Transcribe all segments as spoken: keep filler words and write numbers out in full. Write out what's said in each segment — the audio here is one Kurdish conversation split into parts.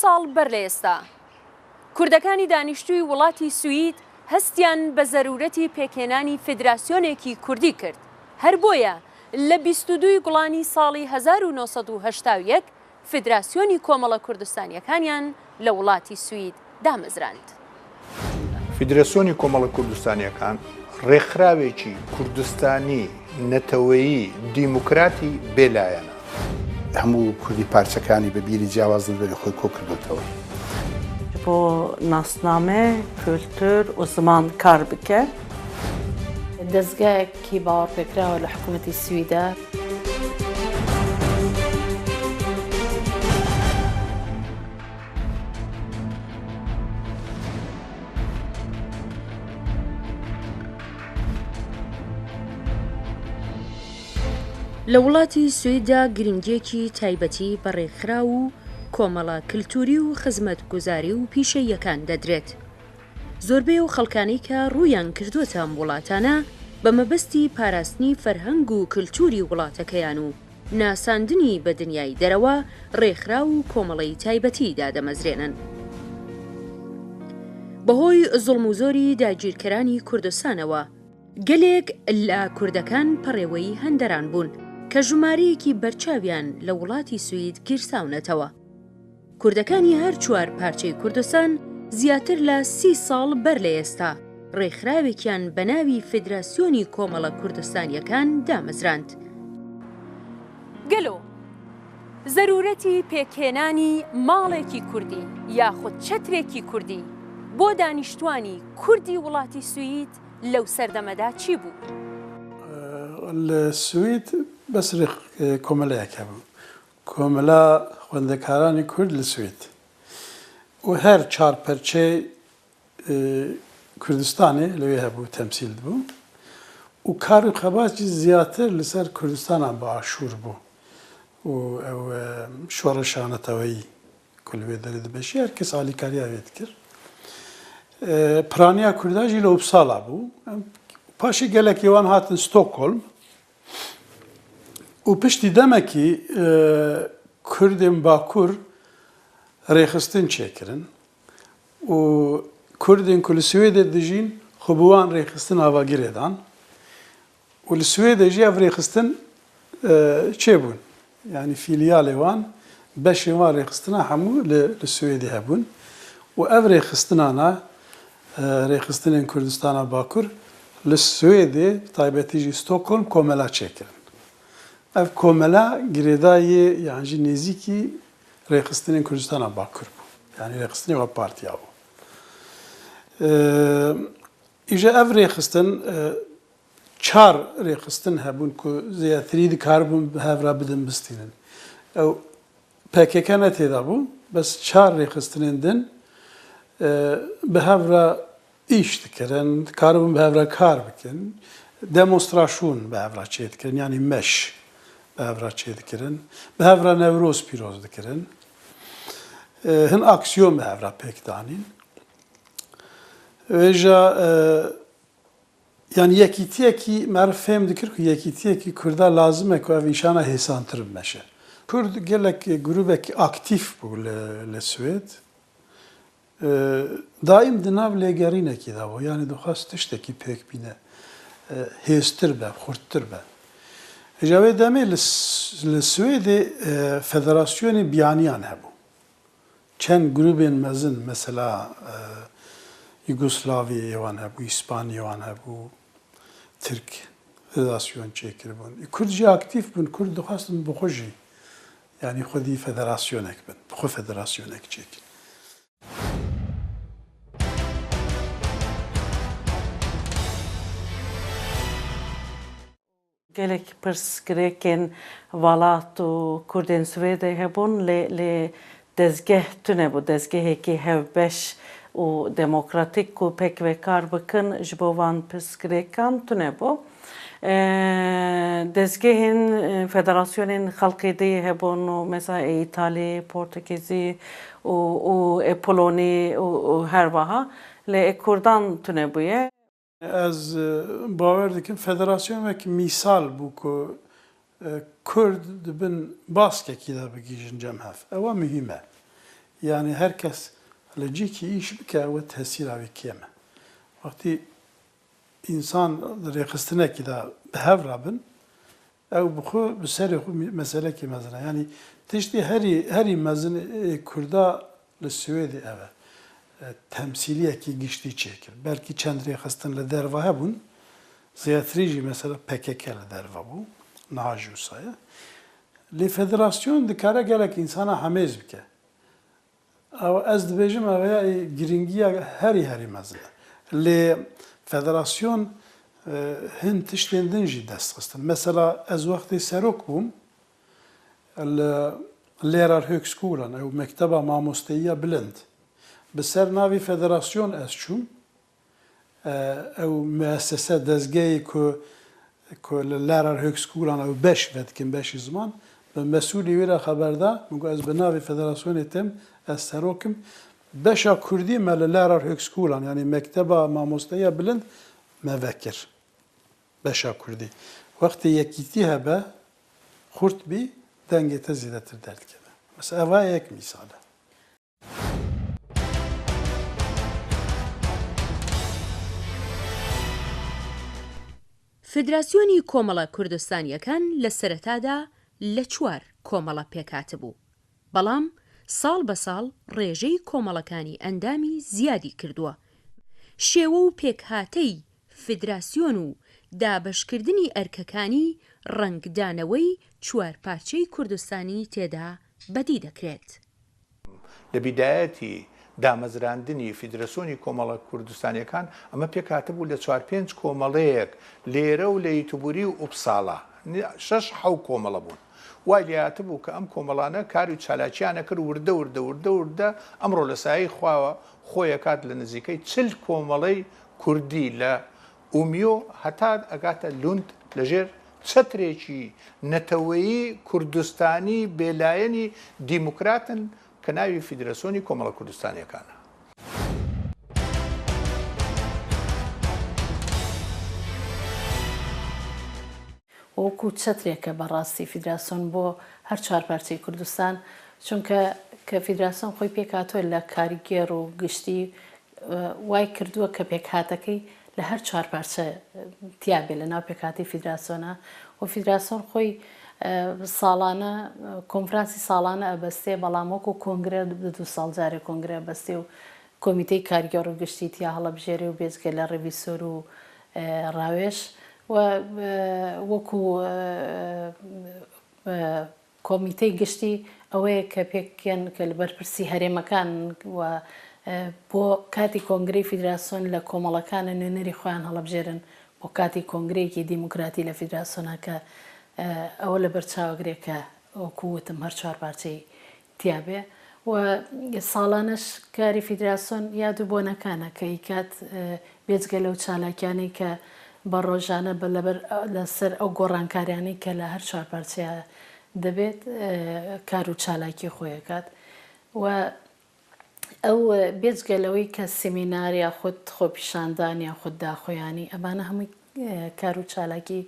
ساڵ بەر لە ئێستا، کوردەکانی دانیشتووی وڵاتی سوید هەستیان بە زەرورەتی پێکهێنانی فیدراسیۆنێکی کوردی کرد. هەر بۆیە لە بیست و دووی گوڵانی ساڵی هەزار و نۆ سەد و هەشتا و یەک فیدراسیۆنی کۆمەڵە کوردستانیەکانیان لە وڵاتی سوید دامەزراند. فیدراسیۆنی کۆمەڵە کوردستانیەکان ڕێکخراوێکی کوردستانی نەتەوەیی دیموکراتی بێلایەنە. هەموو کوردی پارچەکانی بە بیری جیاواز لەبەری خۆی کۆ کردوتەوە. بۆ ناسنامە، کولتور و زمان کار بکە. دەزگایەکی باوەڕپێکراوە لە حکوومەتی سویدە. لە وڵاتی سویددا گرنگیەکی تایبەتی بە ڕێکخراو و کۆمەڵە کلتوری و خزمەتگوزاری و پیشەییەکان دەدرێت. زۆربەی ئەو خەڵکانەی کە ڕوویان کردووەتە ئەم وڵاتانە بە مەبەستی پاراستنی فەرهەنگ و کلتوری وڵاتەکەیان و ناساندنی بە دنیای دەرەوە ڕێکخراو و کۆمەڵەی تایبەتی دادەمەزرێنن. بەهۆی زوڵم و زۆری داگیرکەرانی کوردستانەوە گەلێک لە کوردەکان پەڕێوەی هەندەران بوون کە ژمارەیەکی بەرچاویان لە وڵاتی سوید گیرساونەتەوە. کوردەکانی هەر چوار پارچەی کوردستان زیاتر لە سی ساڵ بەر لە ئێستا ڕێکخراوێکیان بە ناوی فیدراسیۆنی کۆمەڵە کوردستانیەکان دامەزراند. گەلۆ زەرورەتی پێکهێنانی ماڵێکی کوردی یاخود چەترێکی کوردی بۆ دانیشتوانی کوردی وڵاتی سوید لەو سەردەمەدا چی بوو؟ Li Swêd bes rêx komeleyak hebû. Komela Xwendekaranê Kurd li Swêd û her çar perçeyê Kurdistanê li wê hebû, temsîl dibû û kar û xebat jî ziyatir li ser Kurdistana bi aşûr bû û ew şoreşa neteweyî ku li wê derê dimeşî, her kes alîkariya wê dikir. Piraniya Kurda jî li Uppsala bû. Paşê gelekê wan hatin Stockholm û piştî demekî Kurdên Bakur rêxistin çêkirin û Kurdên ku li Swêdê dijîn xwe bi wan rêxistin ava girêdan. Û li Swêdê jî ev rêxistin çêbûn. Yanî fîliyalê wan, beşên wan rêxistina hemû li, li Swêdê hebûn. Û ev rêxistinana, rêxistinên Kurdistana Bakur li Swêdê, bi taybetî jî Stockholm komela çêkirin. Ev komela girêdayî yan jî nêzîkî rêxistinên Kurdistana Bakur bû. Yanî rêxistinê wek partiya bû. Îja ev rêxistin, çar rêxistin hebûn ku zêdetirî dikaribûn bi hev re bidin bistînin. Ew P K K ne têda bû, bes çar rêxistinên din bi hev re îş dikirin, dikaribûn bi hev re kar bikin, demonstraşûn bi hev re çêdikirin, yanî meş bi hev re çêdikirin, bi hev re Newroz pîroz dikirin, hin aksiyon bi hev re pêk danîn. Vêja, e, yanî yekîtiyekî, meriv fêm dikir ku yekîtiyekî Kurda lazim e ku ev îşana hêsantir bimeşe. Kurd gelek grûbekî aktîf bû li, li Swêd. E, daîm di nav lêgerînekî de bû. Yanî dixwest tiştekî pêk bîne, e, hêztir be, xurttir be. Ji wê demê li, li Swêdê, e, federasyonê biyaniyan hebû. Çend grûbên mezin, mesela, e, Yugoslaviyê wan hebû, Îspaniyê wan hebû, Tirk federasyon çêkiribûn. Kurd jî aktîf bûn, Kurd dixwestin bi xwe jî, yanî xwedî federasyonek bin, bi xwe federasyonek çêkin. Gelek pirsgirêkên welat û Kurdên Swêdê hebûn, lê, lê dezgeh tune bû, dezgehekî hevbeş û demokratîk ku pêk ve kar bikin ji bo van pirsgirêkan tune bû. E, dezgehên, e, federasyonên xelkê dî hebûn û mesela ê Îtalî, Portugîzî û, û ê Polonî û, û her wiha, lê ê Kurdan tune bûye. Ez, e, bawer dikim federasyon wek mîsal bû ku, e, Kurd di bin baskekî de bigihîjin cem hev. Ewa muhîm e. Yanî her kes li cîkî îş bike, ew tesîra wî kêm e. Wextî însan di rêxistinekî de bi hev re bin, ew bi xwe, bi serê xwe mî-, meselekî mezin e. Yanî tiştê herî, herî mezin ê Kurda li Swêdê ev e. E, temsîliyekî giştî çêkir. Belkî çend rêxistin li derve hebûn, zêdetirî jî mesela P K K li derve bû, niha jî wisa ye. Lê federasyon dikare gelek însana hemêz bike. Ew, ez dibêjim, ev ya girîngiya herî, herî mezin e. Lê federasyon, e, hin tiştên din jî dest xistin. Mesela ez wextê serok bûm, li Lehrer Högskolan, ew Mekteba Mamosteyiya Bilind, bi ser navê federasyon ez çûm. E, ew muessese, dezgehê ku, ku li Lehrer Högskolan ew beş vedikin, beşî ziman, bi mesûlî wê re xeber da, min got, ez bi navê federasyonê tim, ez serok im. Beşa kurdî me li Lehrer Högskolan, yanî Mekteba Mamosteya Bilind me vekir. Beşa kurdî. Wextê yekîtî hebe, xurt bî, dengê te zêdetir derdikeve. Mesela eva yek mîsal e. فیدراسیۆنی کۆمەڵە کوردستانییەکان لە سەرەتادا لە چوار کۆمەڵە پێکهاتبوو، بەڵام ساڵ بە ساڵ ڕێژەی کۆمەڵەکانی ئەندامی زیادی کردووە. شێوە و پێکهاتەی فیدراسیۆن و دابەشکردنی ئەرکەکانی ڕەنگدانەوەی چوارپارچەی کوردستانی تێدا بەدی دەکرێت. لە بیدایەتی دامەزراندنی فیدراسیۆنی کۆمەڵە کوردستانیەکان ئەمە پێک هاتبوو لە چوار پێنج کۆمەڵەیەک لێرە و لە یتوبوری و ئوپساڵا شەش حەو کۆمەڵە بوون. وای لێ هاتبوو کە ئەم کۆمەڵانە کار و چالاکیانە کرد وردە وردە وردە وردە ئەمڕۆ لە سایەی خواوە خۆیەکات لە نزیکەی چل کۆمەڵەی کوردی لە ئومیۆ هەتا ئەگاتە لوند لەژێر چەترێکی نەتەوەیی کوردستانی بێلایەنی دیموکراتن کە ناوی فیدراسیۆنی کۆمەڵە کوردستانیەکانە. وەکو چەترێکە بەڕاستی فیدراسیۆن بۆ هەر چوار پارچەی کوردستان، چونکە کە فیدراسیۆن خۆی پێکهاتووە لە کاریگەر و گشتی وای کردووە کە پێکهاتەکەی لە هەر چوار پارچە تیابێ لە ناو پێکهاتەی فیدراسیۆنا و فیدراسیۆن خۆی ساڵانە کۆنفرانسی ساڵانە ئەبەستێ، بەڵام وەکو کۆنگرە دو ساڵ جارێ کۆنگرە ئەبەستێ و کۆمیتەی کارگێڕ و گشتی تیا هەڵەبژێرێ و بێجگە لە ڕێڤیسۆر و ڕاوێژ و وەکو کۆمیتەی گشتی ئەوەیە کە پێکیان کە لە بەرپرسی هەرێمەکان و بۆ کاتی کۆنگرەی فیدراسیۆن لە کۆمەڵەکانە نوێنەری خۆیان هەڵەبژێرن بۆ کاتی کۆنگرەیەکی دیموکراتی لە فیدراسیۆنا کە ئەوە لە بەرچاوەگرێ کە وەکو وتم هەر چوار پارچەی تیابێ و ساڵانەش کاری فیدراسیۆن یاد و بۆنەکانە کە ئیکات بێجگە لەو چالاکیانەی کە بە ڕۆژانە بە لەبەر لەسەر ئەو گۆڕانکاریانەی کە لە هەر چوار پارچەیە دەبێت کار و چالاکی خۆیەکات و ئەو بێجگە لەوەی کە سیمینار یا خود خۆپیشاندان یا خود داخۆیانی ئەمانە هەمووی کار و چالاکی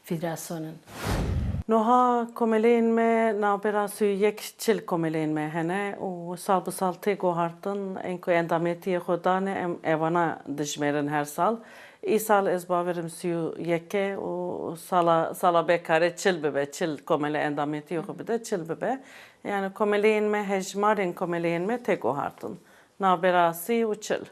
فیدراسیۆنن. Noha komeleyên me navbera sî û yek çil komeleyên me hene û sal bi sal tê guhartin, ên ku endamiyetiyê xwe dane, em evana dijmêrin her sal. Îsal ez bawerim sî û yek e û sala, sala bê kare çil bibe, çil komele endamiyetiyê xwe bide, çil bibe. Yani komeleyên me, hejmarên komeleyên me tê guhartin. Navbera sî û çil.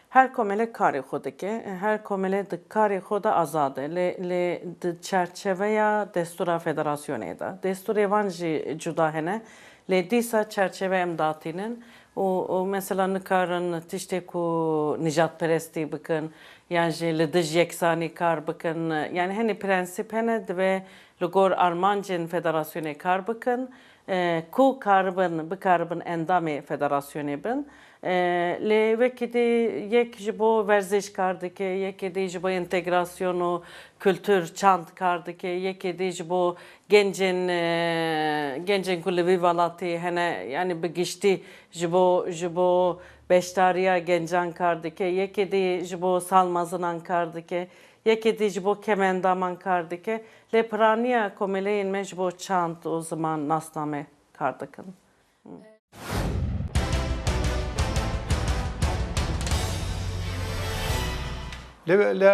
Her komele karê xwe dike, her komele di karê xwe de azad e. Lê, lê di çerçeveya destûra federasyonê de. Destûrê van jî cuda hene. Lê dîsa çerçeve em datînin û, û mesela nikarin tiştê ku nijadperestî bikin, yan jî li dij yeksanî kar bikin. Yani henî prensîp hene, divê li gor armancên federasyonê kar bikin. E, ku karibin, bikaribin endamê federasyonê bin. E, lê wekî dî yek ji bo werzîş kar dike, yekê dî ji bo entegrasyon û kultur, çand kar dike, yekê dî ji bo gencên, e, gencên ku li vî welatî hene, yanî bi giştî ji bo, ji bo beşdariya gencan kar dike, yekê dî ji bo sal mezinan kar dike, yekê dî ji bo kemendaman kar dike. Lê piraniya komeleyên me ji bo çand û ziman, nasname kar dikin. لە لە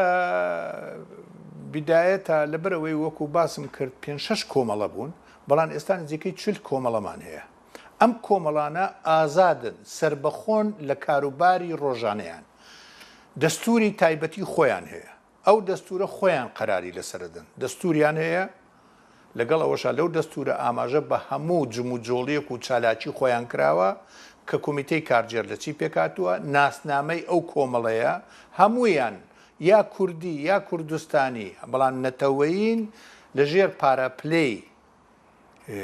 بیدایەتا لەبەر ئەوەی وەکو باسم کرد پێنج شەش کۆمەڵە بوون، بەڵام ئێستا نزیکەی چل کۆمەڵەمان هەیە. ئەم کۆمەڵانە ئازادن، سربەخۆن لە کاروباری ڕۆژانەیان، دەستوری تایبەتی خۆیان هەیە. ئەو دەستورە خۆیان قەراری لەسەردن، دەستوریان هەیە. لەگەڵ ئەوەشا لەو دەستورە ئاماژە بە هەموو جم و جۆڵیەک و چالاکی خۆیان کراوە کە کۆمیتەی کارگێر لە چی پێکاتووە، ناسنامەی ئەو کۆمەڵەیە، هەموویان یا کوردی یا کوردستانی، بەڵام نەتەوەیین لە ژێر پارەپلەی، ئێ،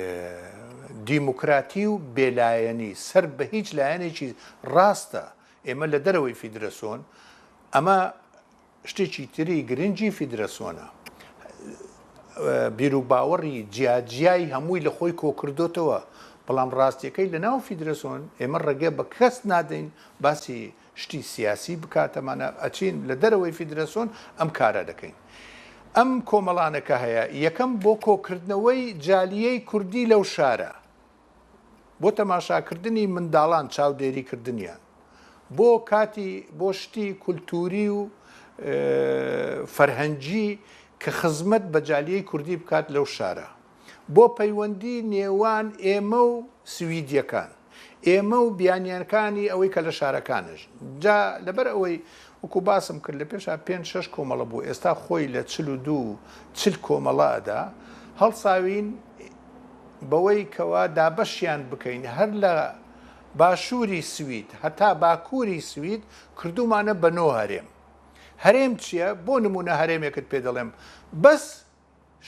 دیموکراتی و بێلایەنی، سەر بە هیچ لایەنێکی ڕاستە. ئێمە لە دەرەوەی فیدرەسۆن، ئەمە شتێکی تری گرنگی فیدرەسۆنە. بیر و باوەڕی جیاجیای هەمووی لە خۆی کۆکردۆتەوە، بەڵام ڕاستیەکەی لە ناو فیدرەسۆن ئێمە ڕێگە بە کەس نادەین باسی شتی سیاسی بکاتەمانە. ئەچین لە دەرەوەی فیدرەسۆن ئەم کارە دەکەین. ئەم کۆمەڵانەکە هەیە، یەکەم بۆ کۆکردنەوەی جالیەی کوردی لەو شارە، بۆ تەماشاکردنی منداڵان، چاودێریکردنیان، بۆ کاتی، بۆ شتی کولتوری و، ئێ، فەرهەنگی کە خزمەت بە جالیەی کوردی بکات لەو شارە، بۆ پەیوەندی نێوان ئێمە و سویدیەکان، ئێمە و بیانیانەکانی ئەوەی کە لە شارەکانش. جا لەبەر ئەوەی وەکو باسم کرد لە پێشا پێنج شەش کۆمەڵە بوو، ئێستا خۆی لە چل و دوو، چل کۆمەڵە ئەدا، هەڵساوین بەوەی کەوا دابەشیان بکەین، هەر لە باشووری سوید هەتا باکووری سوید کردومانە بە نۆ هەرێم. هەرێم چییە؟ بۆ نمونە هەرێمێکت پێ دەڵێم، بەس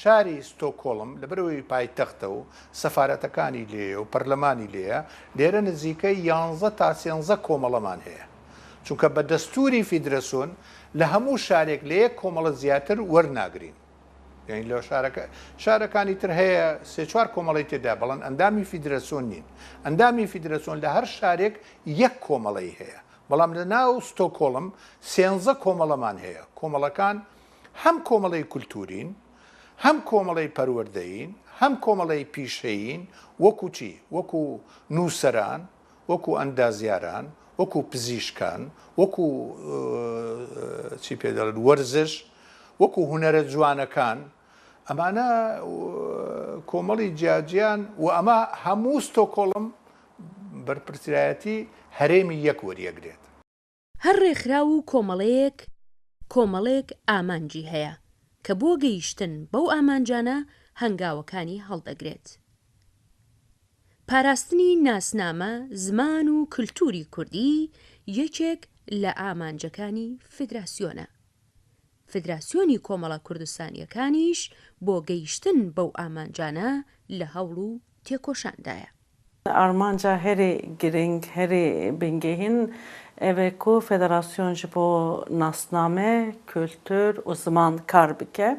شاری ستۆکۆڵم، لەبەرەوەی پایتەختە و سەفارەتەکانی لێیە و پەرلەمانی لێیە، لێرە نزیکەی یانزە تا سێنزە کۆمەڵەمان هەیە. چونکە بە دەستوری فیدرەسۆن لە هەموو شارێک لە یەک کۆمەڵە زیاتر وەرناگرین. یعنی لە شارەکە، شارەکانی تر هەیە سێ چوار کۆمەڵی تێدا، بەڵام ئەندامی فیدرەسۆن نین. ئەندامی فیدرەسۆن لە هەر شارێک یەک کۆمەڵەی هەیە. بەڵام لە ناو ستۆکۆڵم سێنزە کۆمەڵەمان هەیە. کۆمەڵەکان هەم کۆمەڵەی کولتورین، هەم کۆمەڵەی پەروەردەیین، هەم کۆمەڵەی پیشەیین، وەکو چی؟ وەکو نووسەران، وەکو ئەندازیاران، وەکو پزیشکان، وەکو، ئە، چی پێ دەڵێن، وەرزش، وەکو هونەرە جوانەکان. ئەمانە، ئە، کۆمەڵی جیاجیان و ئەمە هەموو ستۆکۆڵم بەرپرسیارەتی هەرێمی یەک وەریەگرێت. هەر ڕێکخراو و کۆمەڵەیەک، کۆمەڵێک ئامانجی هەیە کە بۆ گەیشتن بەو ئامانجانە هەنگاوەکانی هەڵدەگرێت. پاراستنی ناسنامە، زمان و کولتوری کوردی یەکێک لە ئامانجەکانی فیدراسیۆنە. فیدراسیۆنی کۆمەڵە کوردستانیەکانیش بۆ گەیشتن بەو ئامانجانە لە هەوڵ و تێکۆشاندایە. Armanca herî girîng, herî bingehîn ev e ku federasyon ji bo nasname, kultur û ziman kar bike.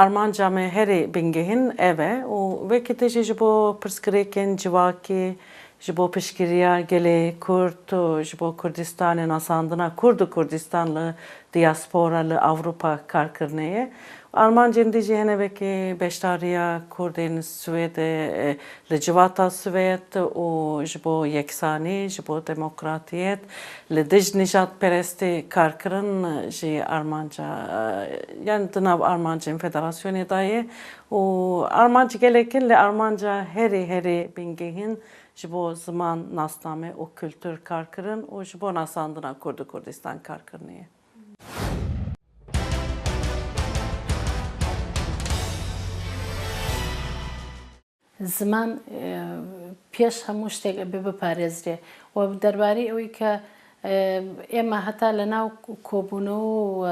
Armanca me herî bingehîn ev e û wekî te jî ji bo pirsgirêkên civakî, ji bo piştgiriya gelê Kurd û ji bo Kurdistanê, nasandina Kurd û Kurdistan li diaspora, li Ewropa karkirinê ye. Armancên dî jî hene wekî beşdariya Kurdên Swêdê, e, li civata Swêd û ji bo yeksanî, ji bo demokratiyet, li dij nijadperestî karkirin jî armanca, e, yani di nav armancên federasyonê de ye û armanc gelek in, lê armanca herî, herî bingehîn ji bo ziman, nasname û kultur karkirin û ji bo nasandina Kurd û Kurdistan karkirinê ye. Ziman pêş hemû ştêk ebe biparêzrê û derbarê ewî ke ême heta li nav kobûnû û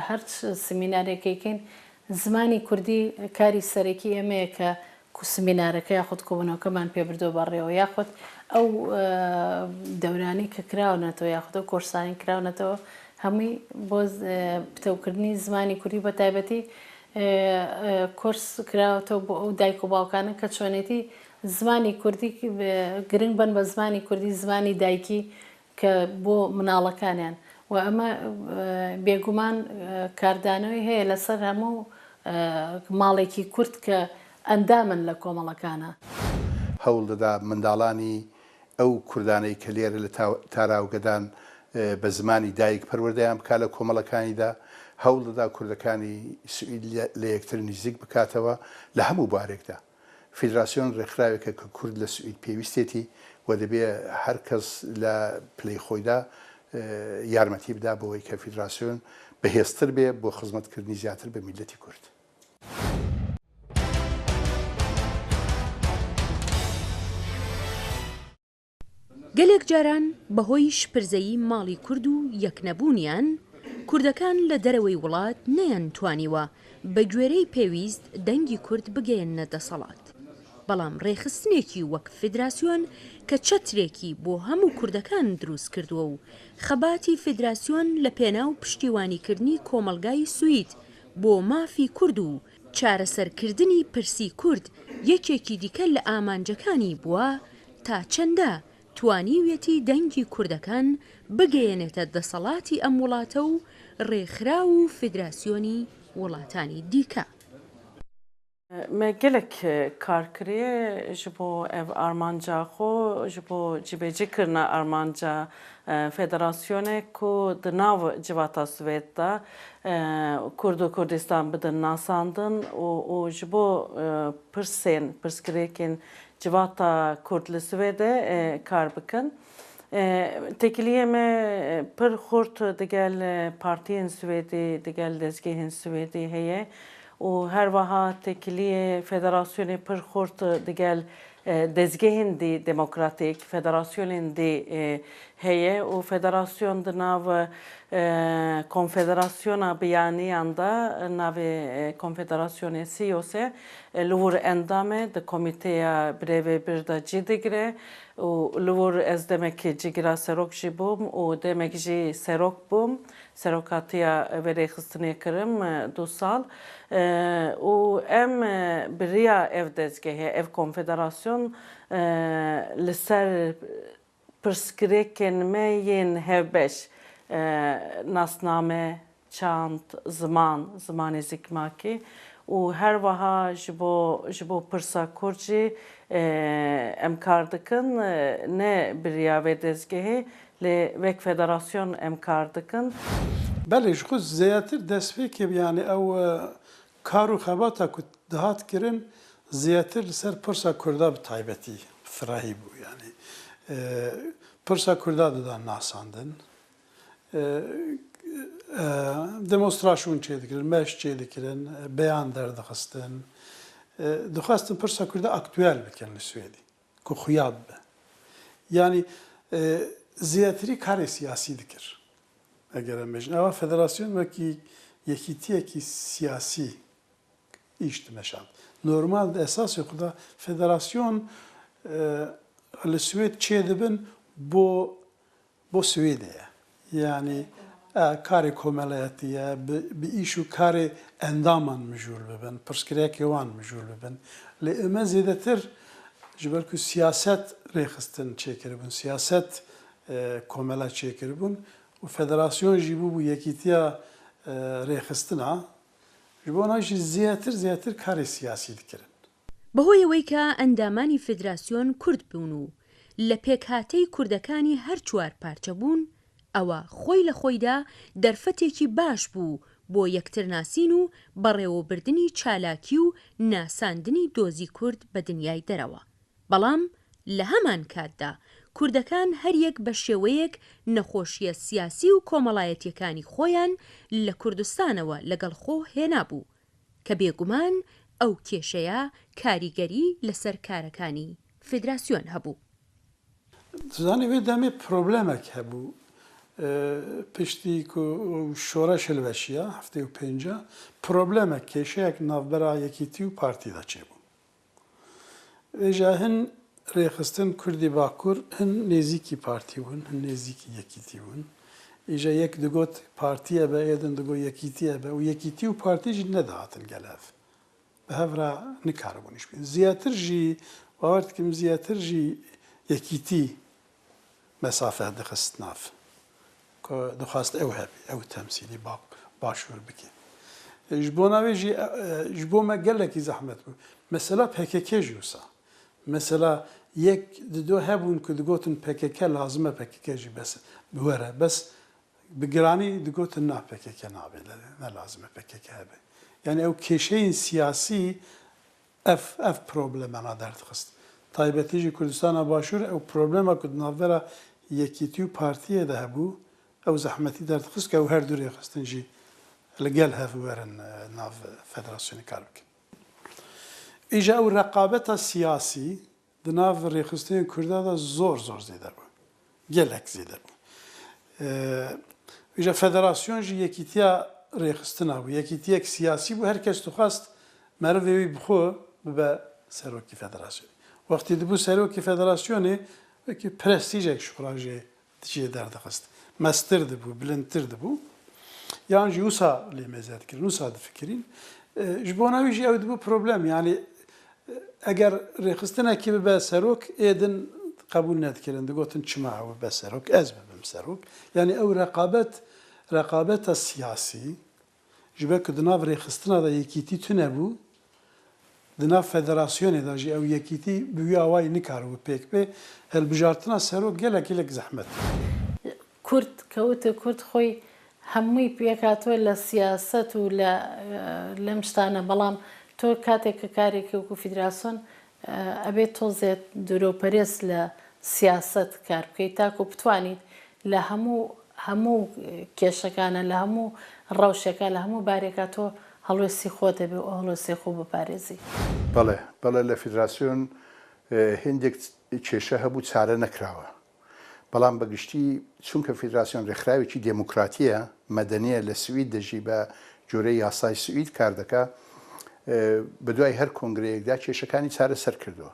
her semînarêkê kên, zimanî kurdî karî serekî ême ye ke ku semînareke yaxud kobûnewkeman pê birdo berrê û yaxud ew dewranî ke kirawnetewe yaxud ew korsanî kirawnetewe hemî bo pitewkirinî zimanî kurdî bi taybetî kors kirawnetewe bo ew dayik û bawkane ke çonetî zimanî kurdî giring ben be zimanî kurdî zimanî dayikî ke bo minalekan yan û eme bêguman kardanoyê heye li ser hemû malekî kurd ke endam in li komelekana. Hewl dida mindalanî ew kurdaney ke lêre li Tarawgedan بە زمانی دایک پەروەردەیان بکات لە کۆمەڵەکانیدا، هەوڵ دەدا کوردەکانی سوئید لە، لە یەکتر نزیک بکاتەوە لە هەموو بوارێکدا. فیدراسیۆن ڕێکخراوێکە کە کورد لە سوئید پێویستێتی و دەبێ هەر کەس لە پلەی خۆیدا، ئە، یارمەتی بدا بۆی کە فیدراسیۆن بەهێزتر بێ بۆ خزمەتکردنی زیاتر بە میلەتی کورد. گەلێک جاران بەهۆی شپرزەیی ماڵی کورد و یەکنەبوونیان، کوردەکان لە دەرەوەی وڵات نەیان توانیوە بە گوێرەی پێویست دەنگی کورد بگەیەننە دەسەڵات. بەڵام ڕێخستنێکی وەک فیدراسیۆن کە چەترێکی بۆ هەموو کوردەکان دروست کردووە و خەباتی فیدراسیۆن لە پێناو پشتیوانیکردنی کۆمەڵگای سوید بۆ مافی کورد و چارەسەرکردنی پرسی کورد یەکێکی دیکە لە ئامانجەکانی بووە، تا چەندە توانیویەتی دەنگی کوردەکان بگەیەنێتە دەسەڵاتی ئەم وڵاتە و ڕێکخراو و فیدراسیۆنی وڵاتانی دیکە. Me gelek kar kiriye ji bo ev armanca xwe, ji bo cibêcîkirina armanca, e, federasyonê ku di nav civata Swêd de, e, Kurd û Kurdistan bidin nasandin û, û ji bo, e, pirsên, pirsgirêkên civata Kurd li Swêdê, e, kar bikin. E, têkiliyê me, e, pir xurt digel, e, partiyên Swêdî, digel dezgehên Swêdî heye û her wiha têkiliyê federasyonê pir xurt digel, e, dezgehên dî demokratîk, federasyonên dî, e, heye û federasyon di nav, e, konfederasyona biyaniyan de, navê, e, konfederasyonê Siyosê, e, li wir endam e, di komîteya birêvebir de cî digire û li wir ez demek cîgira serok jî bûm û demek jî serok bûm, serokatiya vê rêxistinê kirim, e, du sal. E, û em, e, bi riya ev dezgehê, ev konfederasyon, e, li ser pirsgirêkên me yên hevbeş, e, nasname, çand, ziman, zimanê zikmakî û her wiha ji bo, ji bo pirsa Kurd jî, e, em kar dikin, e, ne bi riya vê dezgehê, lê wek federasyon em kar dikin. Belê, ji xwe zêdetir destpêkê, yanî ew, e, kar û xebata ku dihat kirin, zêdetir li ser pirsa Kurda bi taybetî firehî bû. Yanî, e, pirsa Kurda didan nasandin. E, e, demonstrasyonên çêdikirin, meş çêdikirin, e, beyan derdixistin. E, dixwestin pirsa Kurda aktuel bikin li Swêdê, ku xuya bibe. Yanî, e, zêdetirî karê siyasî dikir. Eger em bêjin, eva federasyon wekî yekîtiyekî siyasî îş dimeşand. Normal di esasê xwe de federasyon, e, li Swêd çêdibin bo, bo Swêdê ye. Yanî, e, karê komelayetî ye, bi, bi îş û karê endaman mijûl bibin, pirsgirêkê wan mijûl bibin. Lê ême zêdetir ji ber ku siyaset rêxistin çêkiribûn, siyaset, e, komela çêkiribûn û federasyon jî bûbû yekîtiya, e, rêxistina. Ji bona jî zêdetir, zêdetir karê siyasî dikirin. بەهۆی ئەوەی کە ئەندامانی فیدراسیۆن کورد بوون و لە پێکهاتەی کوردەکانی هەر چوار پارچە بوون، ئەوە خۆی لە خۆیدا دەرفەتێکی باش بوو بۆ یەکترناسین و بەڕێوەبردنی چالاکی و ناساندنی دۆزی کورد بە دنیای دەرەوە. بەڵام لە هەمان کاتدا کوردەکان هەریەک بە شێوەیەک نەخۆشییە سیاسی و کۆمەڵایەتییەکانی خۆیان لە کوردستانەوە لەگەڵ خۆ هێنابوو، کە بێگومان ئەو کێشەیە کاریگەری لەسەر کارەکانی فیدراسیۆن هەبوو. Dizanî wê demê problemek hebû. Piştî ku şoreş hilweşiya heftê û pênca, problemek, kêşeyek navbera Yekîtî û Partî de çêbû. Vêca hin rêxistin Kurdî Bakur hin nêzîkî partî bûn, hin nêzîkî Yekîtî bûn. Îja yek digot partî ye be, ê din digot Yekîtî ye be û Yekîtî û partî jî nedihatin gel hev. Bi hev re nikaribûn îş bikin. Zêdetir jî, bawer dikim, zêdetir jî Yekîtî mesafe dixist nav. Ku dixwest ew hebî, ew temsîlî ba-, başûr bike. Ji bona wê jî, e, e, ji bo me gelekî zehmet bû. Mesela P K K jî wisa. Mesela yek dido hebûn ku digotin P K K lazim e, P K K jî bes e, bi were. Bes Bi giranî digotin na P K K nabe, ne lazim e P K K hebe. Yani ew kêşeyên siyasî ev, ev problemana derdixist. Taybetî jî Kurdistana Başûr ew problema ku di navbera Yekîtî û Partiyê de hebû, ew zehmetî derdixist ku ew her du rêxistin jî li gel hev werin, e, nav federasyonê kar bikin. Îja ew reqabeta siyasî di nav rêxistinên Kurda de zor zor zêde bû. Gelek zêde bû. E, îja federasyon jî yekîtiya rêxistina bû. Yekîtiyek siyasî bû. Her kes dixwest merivê wî bi xwe bibe serokî federasyonê. Wextî dibû serokî federasyonê, wekî prestîjek ji xwe re jê, jê derdixist. Mestir dibû, bilindtir dibû. Yan jî wisa lê mêze dikirin, wisa difikirîn. E, ji bona wî jî ew dibû problem. Yani, e, eger rêxistinekî bibe serok, ê din qebûl nedikirin. Digotin, çima ew bibe serok, ez bibim serok. Yani ew reqabet, reqabeta siyasî, ji ber ku di nav rêxistina de yekîtî tune bû, di nav federasyonê de jî ew yekîtî bi wî awayî nikaribû pêk bê. Hilbijartina serok gelek gelek zehmet e. Kurd, kewtê Kurd xwî hemûî pêk hatiye li siyaset û li, e, lem tiştane, belam to katê ke karekî wekû federasyon, e, ebê to zêd dûroperêz li siyaset kar bikey, ta ku bitwanî li hemû, hemû kêşekane, li hemû rewşeke, li hemû barêka to helwêstî xwe de bê û helwêstê xwe biparêzî. Belê, belê li federasyon, e, hindek kêşe hebû çare nekirawe. Belam bi giştî çunke federasyon rêxrawekî demokratî ye, medenî ye, li Swîd de jî be corê yasayê Swîd kar dike, e, bi duayê her kongreyek de kêşekanî çareser kirdo.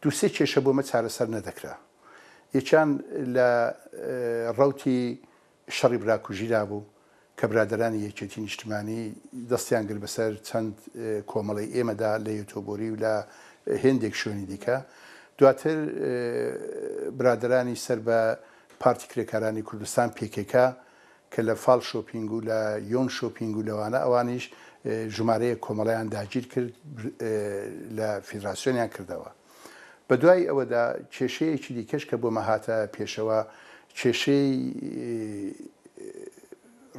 Du sê kêşe bo me çareser nedikira. Yê çand li, e, rewtî şerî birakujî de bû ke biraderanî Yekêtî Nîştimanî destiyan girt bi ser çend, e, komeleyê ême de li Yetobûrî û li, e, hindek şonî dîke. Duatir, e, biraderanî ser bi Partî Kirêkaranî Kurdistan, P K K, ke li Fal Shopping û li Yon Shopping û li wana ewanîş, e, jumareyê komeleyan dagîr kir, e, li federasyoniyan kirdewe. Bi duayî ewe de kêşeyekî dîkeş ke bo me hate pêşewa, kêşeyê, e,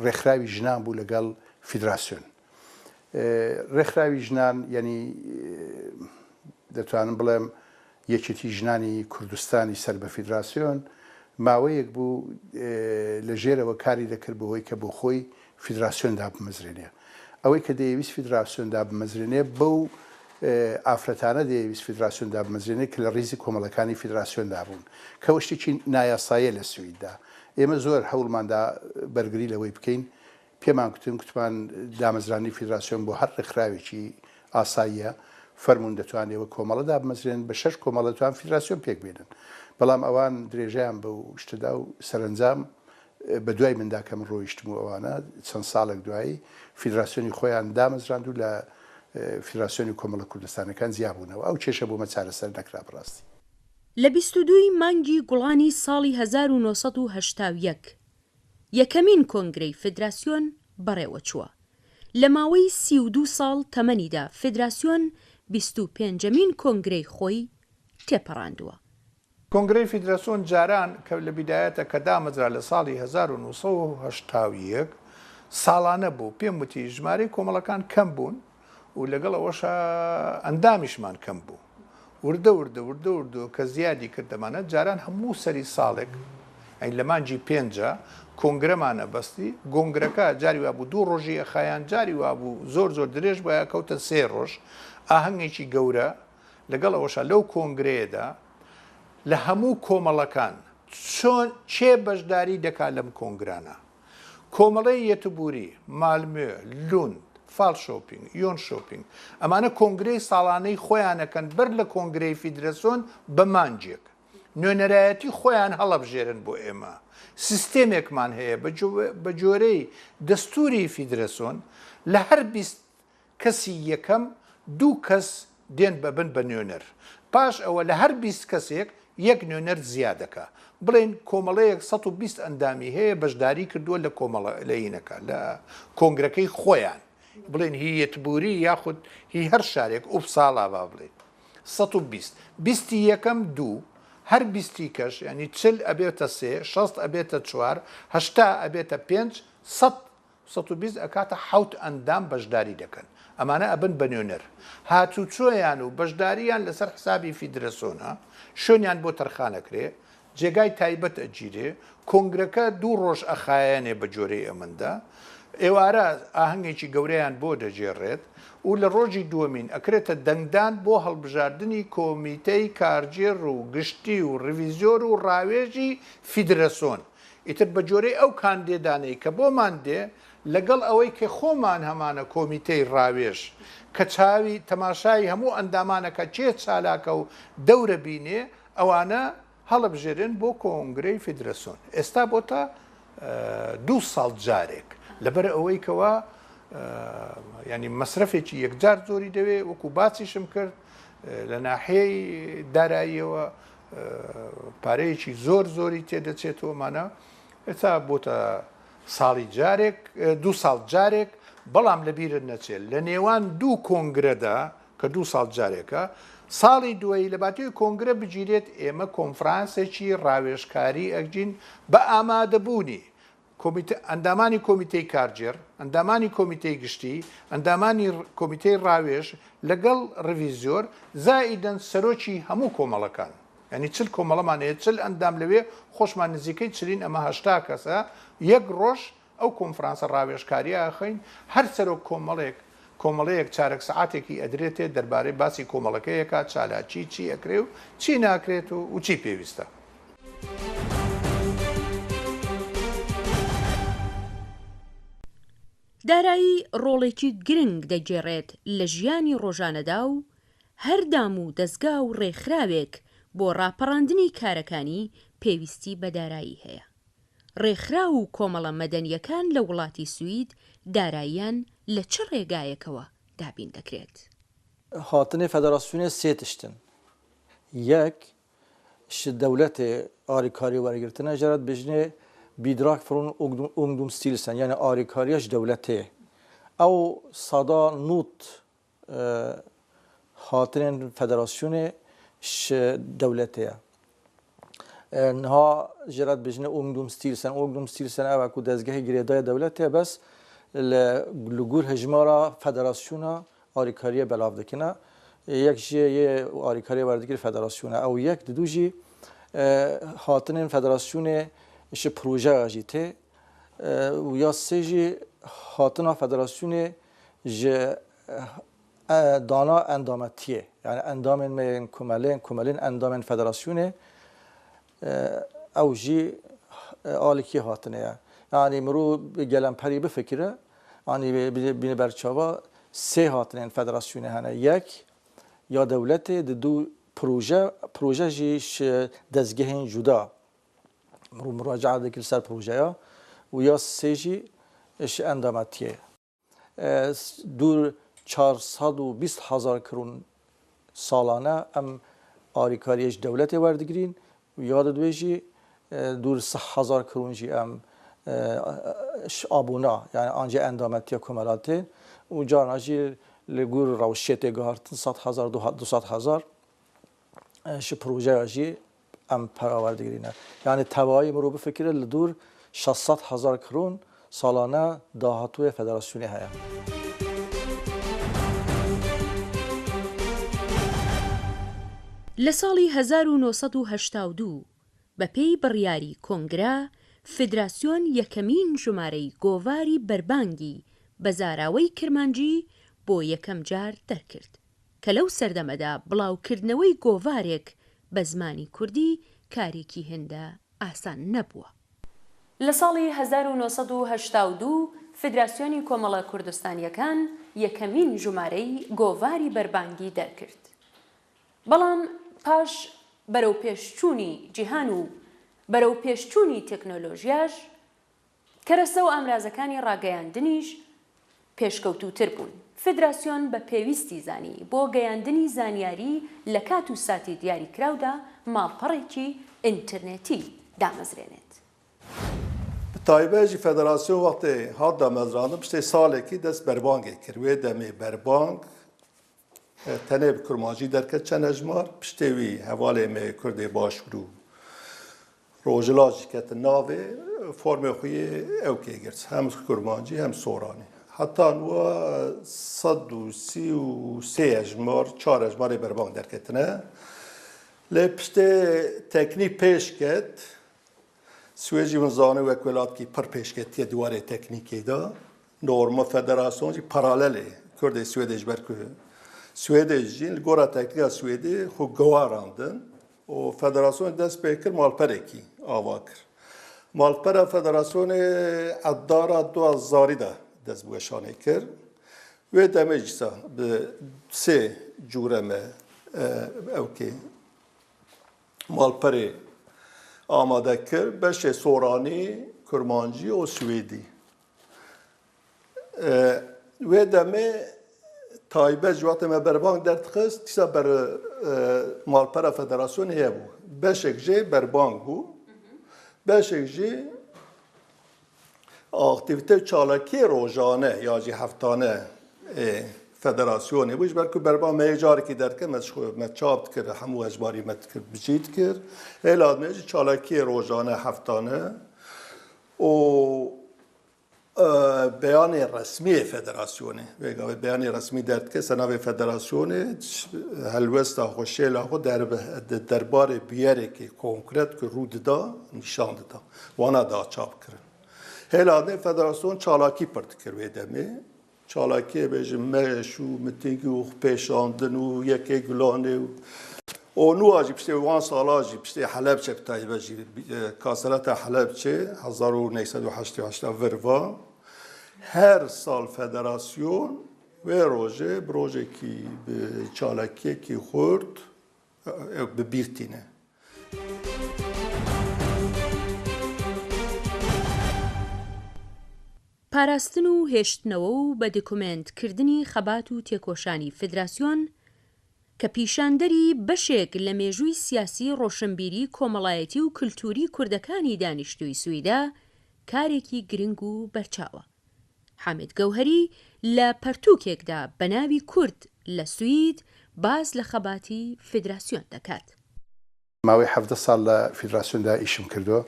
rêxrawî jinan bû li gel federasyon. E, rêxrawî jinan, yanî, e, detwanim bilem, Yekîtî Jinanî Kurdistanî ser bi federasyon, maweyek bû, e, li jêrewe karî dikir bi hoyî ke bo xwî federasyon dabimezrêne. Ewê ke dêyevîst federasyon dabimezrêne, bew, e, afretane dêyevîst federasyon dabimezrêne ke li rîzî komelekanî federasyon dabûn. Ke ew tiştekî nayasayê li Swîd de. Ême zor hewlman da bergirî li wê bikeyn. Pêman kutin, kutiman damezrandî federasyon bo her rêxrawekî asayî ye. Fermûn detwanê wek komele dabimezrên, bi şeş komele dituan federasyon pêk bênin. Belam ewan dirêjeyan bi û işte da û serencam, e, bi duayî min da ke min royiştim û ewana çend salek duayî federasyonî xweyan damezrand û li, e, federasyonî komele Kurdistanekan ciya bûnewe. Ew kêşe bo me çareser nekira bi rastî. لە بیست و دووی مانگی گوڵانی ساڵی هەزار و نۆ سەد و هەشتا و یەک، یەکەمین کۆنگرەی فدراسیۆن بەڕێوەچووە. لە ماوەی سی و دوو ساڵ تەمەنیدا فدراسیۆن بیست و پێنجەمین کۆنگرەی خۆی تێپەڕاندووە. کۆنگرەی فیدراسیۆن جاران کە لە بیدایەتە کە دامەزرا لە ساڵی هەزار و نۆ سەد و هەشتا و یەک، ساڵانە بوو. پێم وتی ژمارەی کۆمەڵەکان کەم بوون و لەگەڵ ئەوەشا ئەندامیشمان کەم بوو. وردە وردە، وردە وردە کە زیادی کردەمانە، جاران هەموو سەری ساڵێک، ئەی لە مانگی پێنجە کۆنگرەمان ئەبەستی. گۆنگرەکە جاری وابوو دوو ڕۆژی ئەخایان، جاری وابوو زۆر زۆر درێژ بووە، کەوتە سێ ڕۆژ. ئاهەنگێکی گەورە. لەگەڵ ئەوەشا لەو کۆنگرەیەدا لە هەموو کۆمەڵەکان چۆن، کێ بەشداری دەکا لەم کۆنگرانە؟ کۆمەڵەی یەتبوری، مالمێ، لوند، فال شۆپینگ، یۆن شۆپینگ، ئەمانە کۆنگرەی ساڵانەی خۆیانەکەن بەر لە کۆنگرەی فیدرەسۆن بە مانجێک. نوێنەرایەتی خۆیان هەڵەبژێرن بۆ ئێمە. سیستێمێکمان هەیە بە جۆ-، بە جۆرەی دەستوری فیدرەسۆن لە هەر بیست کەسی یەکەم دوو کەس دێن بەبن بە نوێنەر. پاش ئەوە لە هەر بیست کەسێک یەک نوێنەر زیادەکە. بڵێن کۆمەڵەیەک سەد و بیست ئەندامی هەیە بەشداری کردووە لە کۆمەڵە، لە یینەکە، لە کۆنگرەکەی خۆیان. بڵێن هی یەتبوری یاخود هی هەر شارێک، ئوپساڵا با بڵێن. سەد و بیست. بیستی یەکەم دوو، هەر بیستی کەش، یعنی چل ئەبێتە سێ، شەست ئەبێتە چوار، هەشتا ئەبێتە پێنج، سەد، سەد و بیست ئەکاتە حەوت ئەندام بەشداری دەکەن. ئەمانە ئەبن بە نوێنەر. هاتوچۆیان و بەشداریان لەسەر حسابی فیدرەسۆنە، شوێنیان بۆ تەرخانەکرێ، جێگای تایبەت ئەگیرێ، کۆنگرەکە دوو ڕۆژ ئەخایەنێ بە جۆرەی ئەمەندە. ئێوارە ئاهەنگێکی گەورەیان بۆ دەگێڕێت و لە ڕۆژی دووەمین ئەکرێتە دەنگدان بۆ هەڵبژاردنی کۆمیتەی کارگێڕ و گشتی و ڕیڤیزیۆر و ڕاوێژی فیدرەسۆن. ئیتر بە جۆرەی ئەو کاندێدانەی کە بۆمان دێ، لەگەڵ ئەوەی کە خۆمان هەمانە کۆمیتەی ڕاوێژ کە چاوی تەماشای هەموو ئەندامانەکە، کێ چالاکە و دەورە بینێ، ئەوانە هەڵبژێرن بۆ کۆنگرەی فیدرەسۆن. ئێستا بۆتە، ئە، دوو ساڵ جارێک. لەبەر ئەوەی کەوا، ئە، یعنی مەسرەفێکی یەکجار زۆری دەوێ، وەکو باسیشم کرد، ئە، لە ناحیەی داراییەوە، ئە، پارەیەکی زۆر زۆری تێدەچێت و ئەمانە. ئێستا بۆتە ساڵی جارێک، ئە، دوو ساڵ جارێک، بەڵام لە بیرت نەچێت. لە نێوان دوو کۆنگرەدا کە دوو ساڵ جارێکە، ساڵی دوایی لە باتیۆی کۆنگرە بگیرێت، ئێمە کۆنفرانسێکی ڕاوێژکاری ئەگین بە ئامادەبوونی کۆمیتە-، ئەندامانی کۆمیتەی کارگێڕ، ئەندامانی کۆمیتەی گشتی، ئەندامانی ڕ-، کۆمیتەی ڕاوێژ لەگەڵ ڕیڤیزیۆر، زائیدەن سەرۆکی هەموو کۆمەڵەکان. یعنی چل کۆمەڵەمان هەیە، چل ئەندام لەوێ، خۆشمان نزیکەی چلین، ئەمە هەشتا کەسە. یەک ڕۆژ ئەو کۆنفرانسە ڕاوێژکاریە ئەخەین، هەر سەرۆک کۆمەڵێک، کۆمەڵەیەک چارەک سەعاتێکی ئەدرێتێ دەربارەی باسی کۆمەڵەکەیەکە، چالاکی چی ئەکرێ و چی ناکرێت و، و چی پێویستە. دارایی ڕۆڵێکی گرنگ دەگێڕێت لە ژیانی ڕۆژانەدا و هەر دام و دەزگا و ڕێکخراوێک بۆ ڕاپەڕاندنی کارەکانی پێویستی بە دارایی هەیە. ڕێکخراو و کۆمەڵە مەدەنیەکان لە وڵاتی سوید داراییان لە چ ڕێگایەکەوە دابین دەکرێت؟ Hatinê federasyonê sê tişt in. Yek, ji dewletê alîkarî wergirtine, jê re dibêjinê Bidrag von Ungdom-, Ungdomsstyrelsen, yani alîkariya ji dewletê. Ew sada nod, e, hatinên federasyonê ji dewletê ye. E, niha jê re dibêjinê Ungdomsstyrelsen. Ungdomsstyrelsen ew e ku dezgehê girêdayê dewletê ye, bes li, li gor hejmara federasyona alîkariyê belav dikine. Yek jê yê alîkariyê werdigir federasyona. Ew yek, di dû jî, e, hatinên federasyonê ji projeya jî tê. E, û ya sê jî hatina federasyonê ji, e, dana endametiyê. Yani endamên me yên komelên, komelên endamên federasyonê, e, ew jî, e, alîkî hatinê ye. Yani mirov bi gelemperî bifikire, yani bi, bi, bîne ber çava sê hatinên federasyonê hene. Yek ya dewletê, di dû proje, proje jî ji dezgehên cuda. Mirov muracaat dike li ser projeya û ya sê jî ji endametiyê. E, s-, dûr çar sed û bîst hezar kron salane em alîkariyê ji dewletê werdigirîn û ya di dibê jî, e, dûr sih hezar kron jî em, e, ji abûna, yani ancî endametiya komela tên û carna jî li gor rewşê tê guhartin sed hezar, du-, du sed hezar, e, ji projeya jî em pera werdigirîne. Yani tevayî mirov bifikire li dûr şeş sed hezar kron salane dahatûyê federasyonê heye. لە ساڵی هەزار و نۆ سەد و هەشتا و دوو، بە پێی بڕیاری کۆنگرە، فیدراسیۆن یەکەمین ژمارەی گۆڤاری بەربانگی بە زاراوەی کرمانجی بۆ یەکەم جار دەرکرد، کە لەو سەردەمەدا بڵاوکردنەوەی گۆڤارێک بە زمانی کوردی کارێکی هێندە ئاسان نەبووە. لە ساڵی هەزار و نۆ سەد و هەشتا و دوو فیدراسیۆنی کۆمەڵە کوردستانیەکان یەکەمین ژمارەی گۆڤاری بەربانگی دەرکرد. بەڵام پاش بەرەوپێشچوونی جیهان و بەرەوپێشچوونی تەکنۆلۆژیاش، کەرەستە و ئامرازەکانی ڕاگەیاندنیش پێشکەوتووتر بوون. فیدراسیۆن بە پێویستی زانی بۆ گەیاندنی زانیاری لە کات و ساتی دیاریکراودا ماڵپەڕێکی ئینترنێتی دامەزرێنێت. Bi taybet jî federasyon wextê hat damezrandin, piştê salekî dest berbangê kir. Wê demê berbang Tenê bi kurmancî derket çend hejmar, piştê wî hevalê me Kurdê Başûr û Rojhilat jî ketin navê, formê xwe yê ewkê girt. Hem kurmancî hem soranî. Heta niha sed û sî û sê hejmar, çar hejmarê berbang derketine. Lê piştê teknîk pêş ket, Swêd jî hûn zanin wek welatkî pir pêşketiye di warê teknîkê de. Norma federasyon jî paralelê Kurdê Swêdê ji ber ku Swêdê jî li gora teknîka Swêdê xwe guherandin û federasyonê dest pê kir malperekî ava kir. Malpera federasyonê edara du hezarî de dest bi weşanê kir. Wê demê jî sa bi sê cûre me, e, ewkê malperê amade kir, beşê soranî, kurmancî û swêdî. E, wê demê taybet ji wextê me berbang derdixist, dîsa ber, e, malpera federasyonê hebû. Beşek jê berbang bû, beşek jî aktîvîte û çalakiyê rojane ya jî heftane ê federasyonê bû. Ji ber ku berba me yê carekî derdikir, me ji xwe, me çap dikir, hemû hejmarî me dikir, bi cî dikir. Hêla me jî çalakiyê rojane heftane û, e, beyanê resmî yê federasyonê. Vê gavê beyanê resmî derdikir, ser navê federasyonê, helwesta xwe, şêla xwe derbe-, de-, derbarê bûyerekê konkret ku rû dida, nîşan dida. Wana da çap kirin. Hêla dê federasyon çalakî pir dikir wê demê. Çalakiyê bêjin meş û mitingî û xwepêşandin û yekê gulanê û, û nûa jî piştê wan sala jî piştê Helebçe bi taybet jî, e, kasereta Helebçe hezar û neh sed û heştê û heşt a vir va. Her sal federasyon wê rojê bi rojekî bi çalakiyekî xurt, e, bi bîr tîne. پاراستن و هێشتنەوە و بە دکومێنت کردنی خەبات و تێکۆشانی فیدراسیۆن کە پیشاندەری بەشێک لە مێژووی سیاسی، ڕۆشنبیری، کۆمەڵایەتی و کلتوری کوردەکانی دانیشتووی سویدە کارێکی گرنگ و بەرچاوە. حامد گەوهەری لە پەرتووکێکدا بە ناوی کورد لە سوید باز لە خەباتی فیدراسیۆن دەکات. ماوەی حەڤدە ساڵ لە فیدراسیۆندا ئیشم کردووە.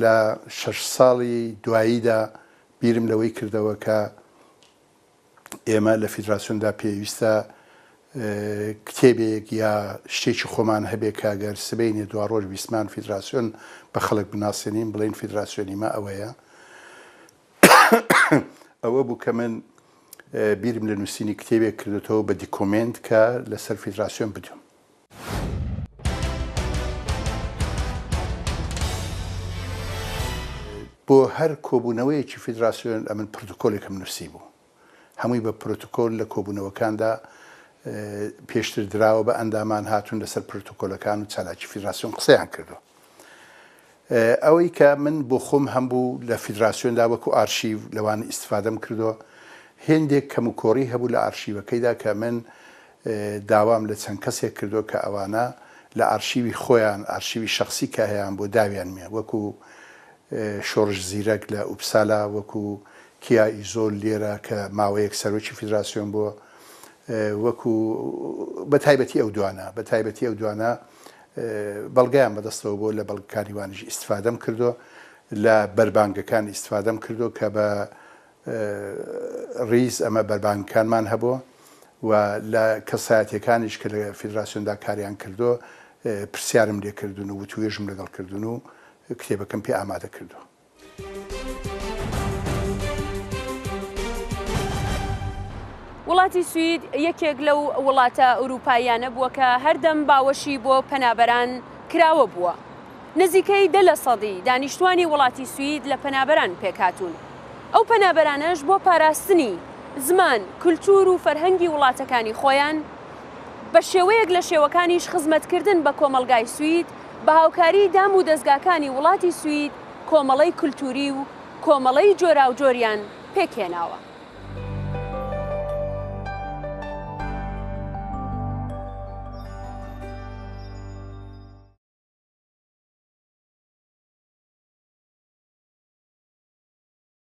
لە شەش ساڵی دواییدا بیرم لەوەی کردەوە کە ئێمە لە فیدراسیۆندا پێویستە کتێبێک یا شتێکی خۆمان هەبێ کە گەر سبەینێ دواڕۆژ بیستمان فیدراسیۆن بە خەڵک بناسێنین، بڵێن فیدراسیۆنی مە ئەوەیە. ئەوە بوو کە من بیرم لە نووسینی کتێبێک کردوتەوە بە دیکۆمێنت کە لەسەر فیدراسیۆن بدوم. بۆ هەر کۆبوونەوەیەکی فیدراسیۆن ئەمن پرۆتۆکۆلێکم نووسی بوو. هەمووی بە پرۆتۆکۆل لە کۆبوونەوەکاندا پێشتر دراوە بە ئەندامان هاتوون لەسەر پرۆتۆکۆلەکان و چالاکی فیدراسیۆن قسەیان کردووە. ئەوەی کە من بۆ خۆم هەم بوو لە فیدراسیۆندا وەکو ئارشیو لەوان ئیستفادەم کردووە، هێندێک کەم و کۆڕی هەبوو لە ئارشیوەکەیدا کە من داوام لە چەند کەسێک کردووە کە ئەوانە لە ئارشیوی خۆیان، ئارشیوی شەخسی کە هەیان بۆ داویان مێ، وەکو شۆڕش زیرەک لە ئوپسالا، وەکو کیا ئیزۆل لێرە کە ماوەیەک سەرۆکی فیدراسیۆن بووە، وەکو بە تایبەتی ئەو دوانە، بە تایبەتی ئەو دوانە بەڵگەیان بەدەستەوە بۆ لە بەڵگەکانی وانیش ئیستفادەم کردو، لە بەربانگەکان ئیستفادەم کردو کە بە ڕیز ئەمە بەربانگەکانمان هەبوو و لە کەسایەتیەکانیش کە لە فیدراسیۆندا کاریان کردو پرسیارم لێ کردون و وتوێژم لەگەڵ کردون و کتێبەکەم پێ ئامادە کردو. وڵاتی سوید یەکێک لەو وڵاتە ئەوروپاییانە بووە کە هەردەم باوەشی بۆ پەنابەران کراوە بووە. نزیکەی دە لە سەدی دانیشتوانی وڵاتی سوید لە پەنابەران پێکهاتوون. ئەو پەنابەرانەش بۆ پاراستنی زمان، کولتور و فەرهەنگی وڵاتەکانی خۆیان، بە شێوەیەک لە شێوەکانیش خزمەتکردن بە کۆمەڵگای سوید، بە هاوکاری دام و دەزگاکانی وڵاتی سوید، کۆمەڵەی کولتوری و کۆمەڵەی جۆراوجۆریان پێکهێناوە.